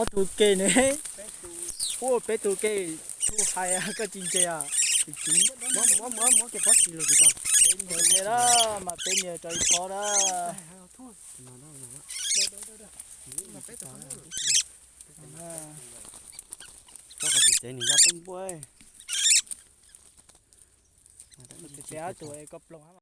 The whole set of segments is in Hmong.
Ob tug ke ne, ua peb tug ke, tug hais koj tsis ntse os. Peb nias na, mas peb nias rau ib pob na. Tsev ob tug koj ploog.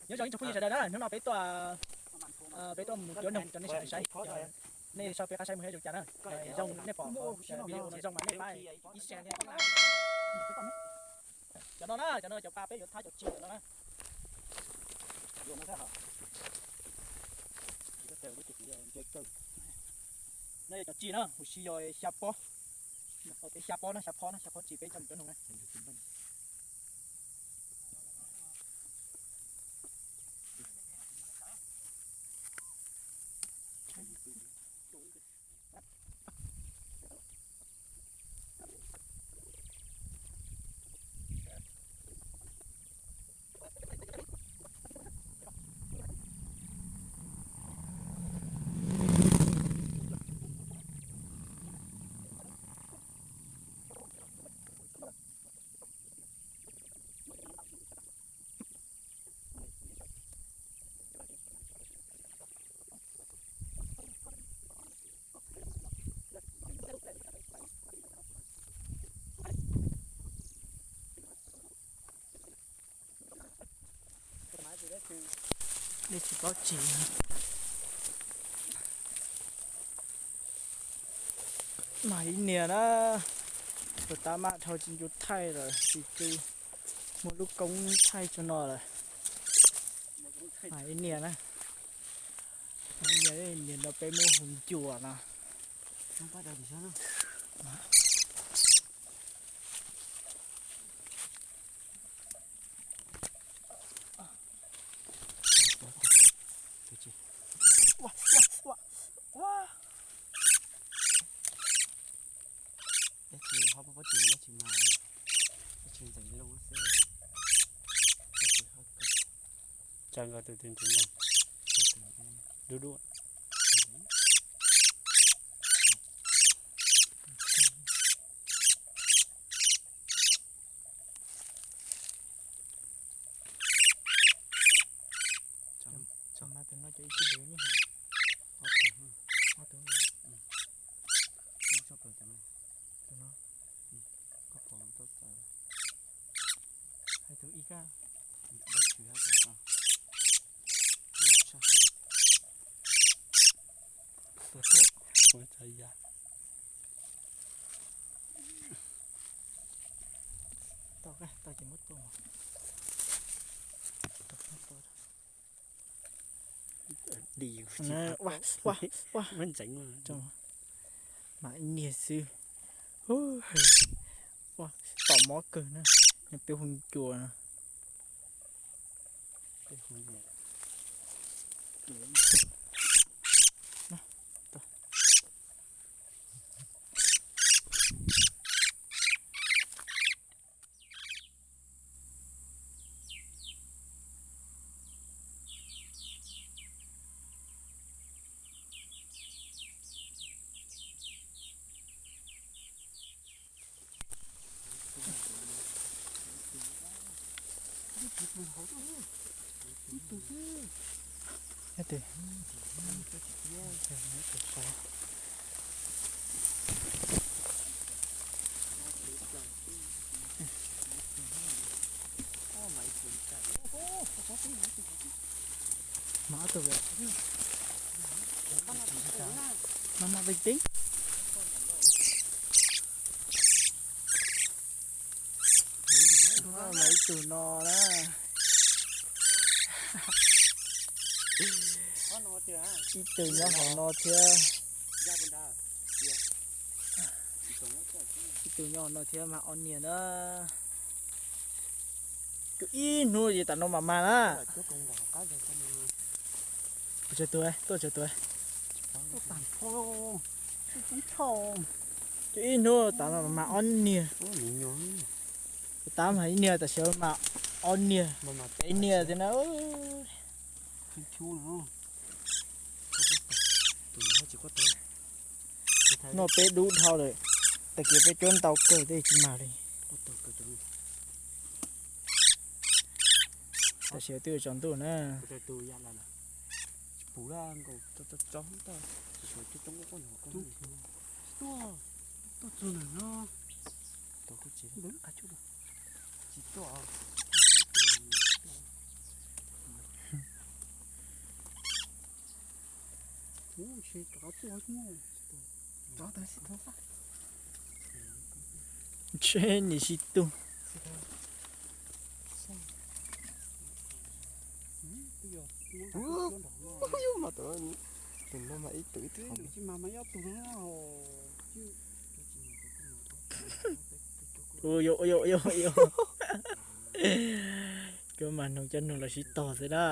Nyob zoo ib tsoom phooj ywg sawv daws na, hnub no peb tuaj, peb tuaj mus cuab noog rau nej sawv daws saib. Nej so peb qab saib mus yuav zoo cas na. Zoo nej pom video no zoo mas nej pab ib share thiab. Cov no na, cov no cov pa peb yuav thab cov tsi cov no na. No yog cov tsi na, huv si yog xya pob. Xya pob na, xya pob na, xya pob tsi peb coj mus cuab noog na. Dej tsis paub tsis. Mas ib niag na, tus tab maj dhau tsis ncu thaij lawm, tsis tu, muaj lub koob thaij tsuag no lawm. Mas ib niag na, niag, niag no peb muab hu ncua no. Dab tsi ho pab pab tsis dab tsi mas, dab tsi ntxeev loo xwb. Dab tsi ho kawg. Tsa nkaus tus twg ntseev loo. Dub dub. Tso mas tus no cov ib tug lus nyij hais. Ob tug, ob tug. Tus no, koj pom tau txawv. Hais tus ib koj. Tus tuaj. Tau, tau ces muab tua. Dim, ua, ua, ua. Muab ntxeev. Mas ib niag xwb. Ua, tom mob kawg na. Peb hu ncua na. Mas tus, mas mas pem teb. Mas ib tug no na. Ib tug nyob hauv no thiab. Ib tug nyob hauv no thiab mas ob niag na. Ib hnub ces tam no mam mag na. Tus tsawg tus, tuaj tsawg tus. Ib hnub tam no mam mag ob niag. Tab mas ib niag tam sim mas ob niag, peb niag thiab na. Noj peb dub dhau lawm, tag kis peb cuab ntau kawg tej tsis mag li. Tam sim twb yuav tsaus ntuj na. Ntshe nim sib tug. Tus no mas ib tug ib tug. Ua yuav, ua yuav, ua yuav, ua yuav. Koj mas noog cov noog los sib tog xwb na.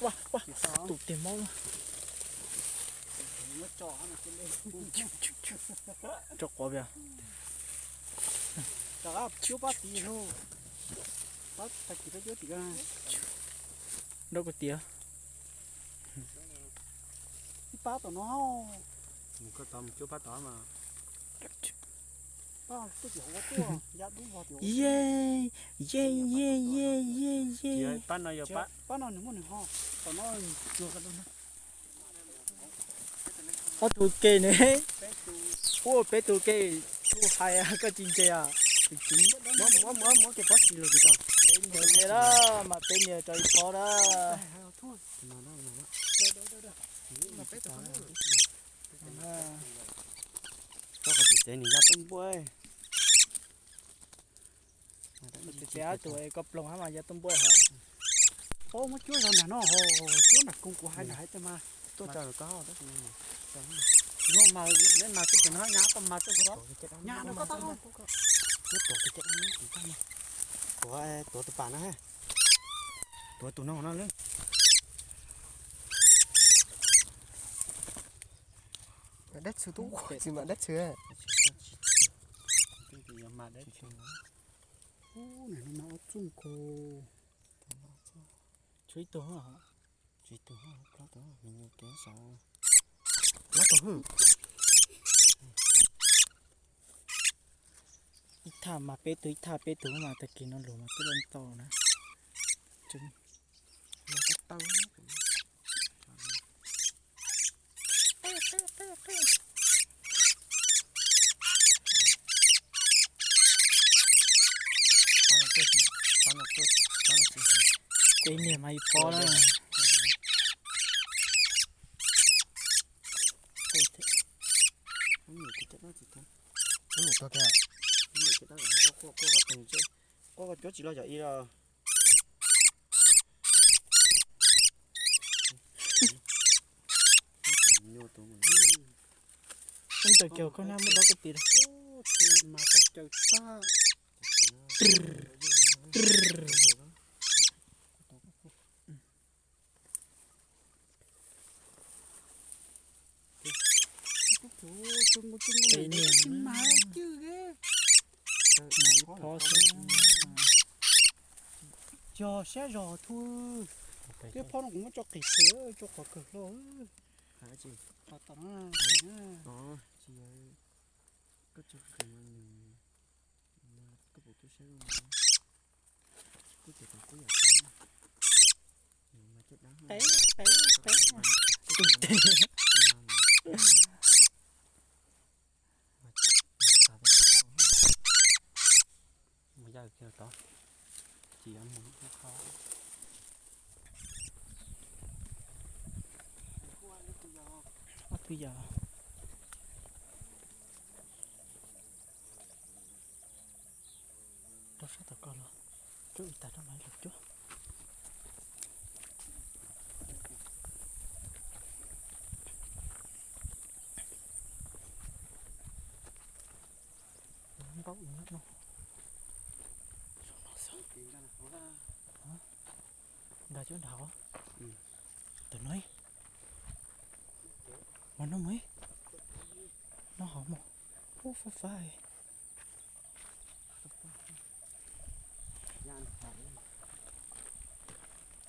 Ua, ua, tus tiag mob. Tso quav pia. Rov qab cuab pab tim lug. Pab tag kis pab cuab tim ko. Nrab kuv tiag. Ib pab tom no. Mus koj tod mus cuab pab tod mas. Pab twb tsis hauv ua tuaj ya dub vog tim. Ye, ye, ye, ye, ye, ye. Pab no yog pab, pab no nws muaj nws ho. Tom no cuag ka dub na. Ob tug ke ne, ua peb tug ke, tsuas hais koj tsis ntse os. Muab, muab, muab, muab kiag pob tsis lug tsis tau. Peb niag thiab na, mas peb niag rau ib pob na. Txhob qhov txev txev nws ya tuaj npuaj. Txev txev ob tug koj ploog hab mas ya tuaj npuaj hov. Muab cuab zog nram no, cuab nram koog kuv hais nram hais tias mas. Tuaj tso koj. Mas neb mas twb tsis nyob nyab koj mas tuaj nyab no koj tab. Tuav, tuav tus pam no, tuav tus no no lawm. Dab tsi tub tsis mas dab tsi. Ub, nws no mas ob txooj ko. Tshuav ib tug, tshuav ib tug, plab tug, nws nyuag kev saud. Plab tug hwj. Ib thaj mas peb tug, ib thaj peb tug mas tag kis no lug mas twb loj ntau na. Peb niag mas ib phob na. Quaj koj cuab tsis loj yog ib los. Ub, ntawm kiag koj nab muab dob koj tis. Peb niag. Mas ib phob xwb. Yog siab zog tub. Tej phob no kuv muab tso qis xwb, tso qhov kawg hlo. Qhov tom no. Koj tso qis mas nws, koj puas tub siab zoo. Kuj ces kuv yam mas caj dab, peb, peb, peb. Mus yawg kiag tod, ces yuav mus lub qhov. Ob tug yawm, rau sab tom ko los cuab ib tag rau mas ib lub cuab. Npaum ib no, nqa cuab nrad. Tam no, ua no mus, no hauv mus, ub fab fab.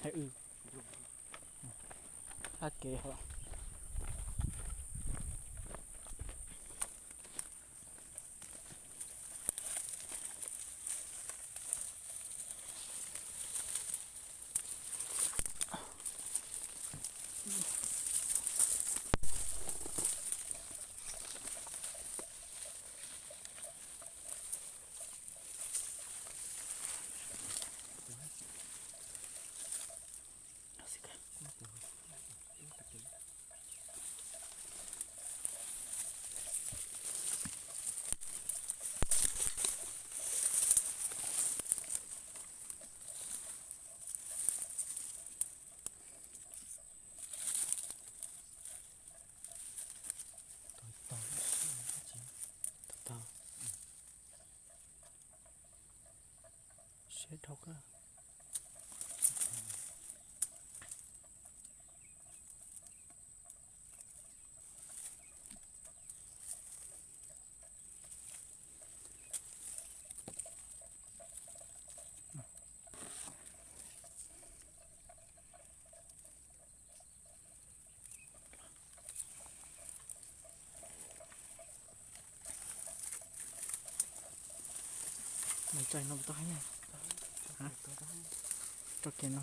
Hais, hab kev hos. Tau, tau, tau. Seb dhau kawg. Nws txais no tau hab, rau kev no.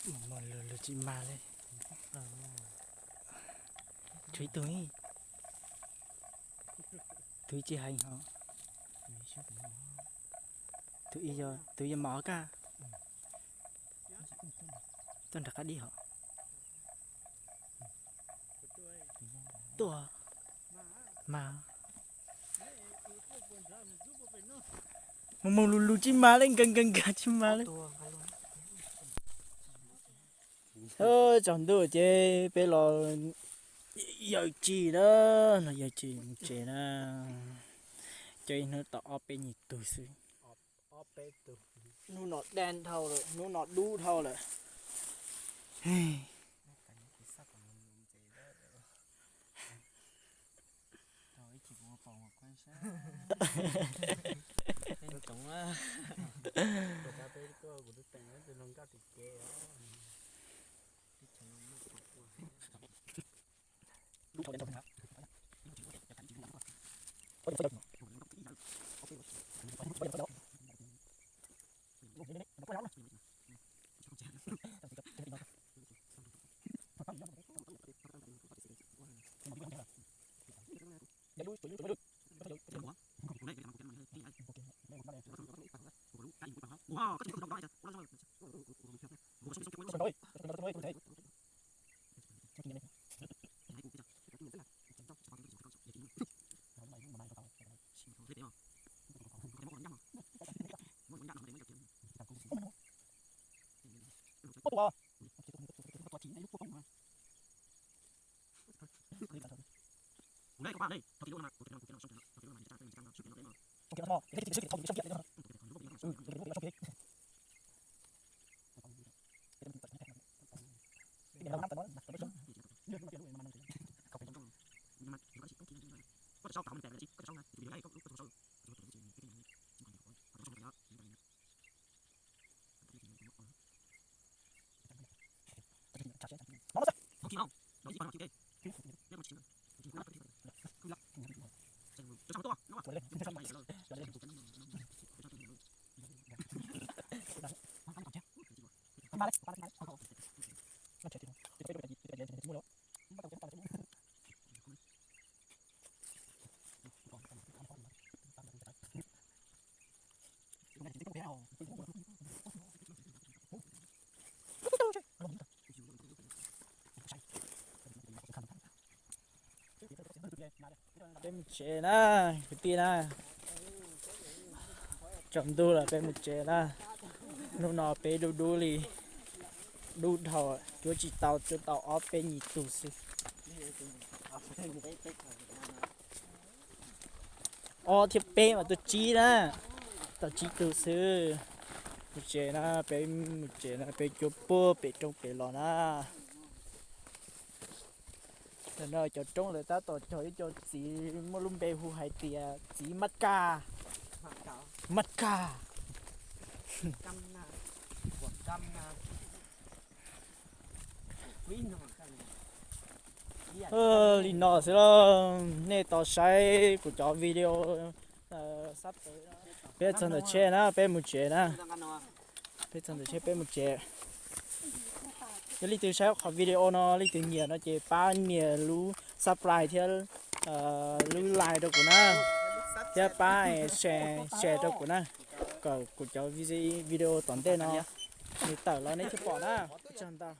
Mus lug tsis mag li. Tshuav ib tug, tus tsis heev hos. Tus yog mov kaj. Tuaj nram qab dib hos. Tuaj mas. Mus mus lug lug tsis mag li, nkag nkag nkag tsis mag li. Tsaus ntuj ces peb los yawm tsis na, los yawm tsis mus tsev na. Cov ib hnub tau ob peb nyuag tug xwb. Hnub no daj dhau lawm, hnub no dub dhau lawm. Peb mus tsev na, kwv tij na. Tsaus ntuj lawm peb mus tsev na. Hnub no peb dub dub li, dub dhau, cuab tsis tau, cuab tau ob peb nyuag tug xwb. Ob thiab peb mas tau tsib na, tau tsib tug xwb. Mus tsev na, peb mus tsev na, peb cuab puag pem roob pem los na. Ntawm no cov roob lawv tab tom cog ib co txiv muaj lub npe hu hais tias txiv mab kaj. Mab kaj. Li no xwb los nej tau saib kuv cov video. Peb txog ntawm tsheb na, peb mus tsev na. Peb txog ntawm tsheb peb mus tsev. Yog leej twg saib qhov video no leej twg nyiam no ces pab nias lub subscribe thiab lub like rau kuv na, thiab pab share, share rau kuv na, kom kuv cov video tom ntej no nws tawm los nej thiaj pom na. Ua tsaug ntau.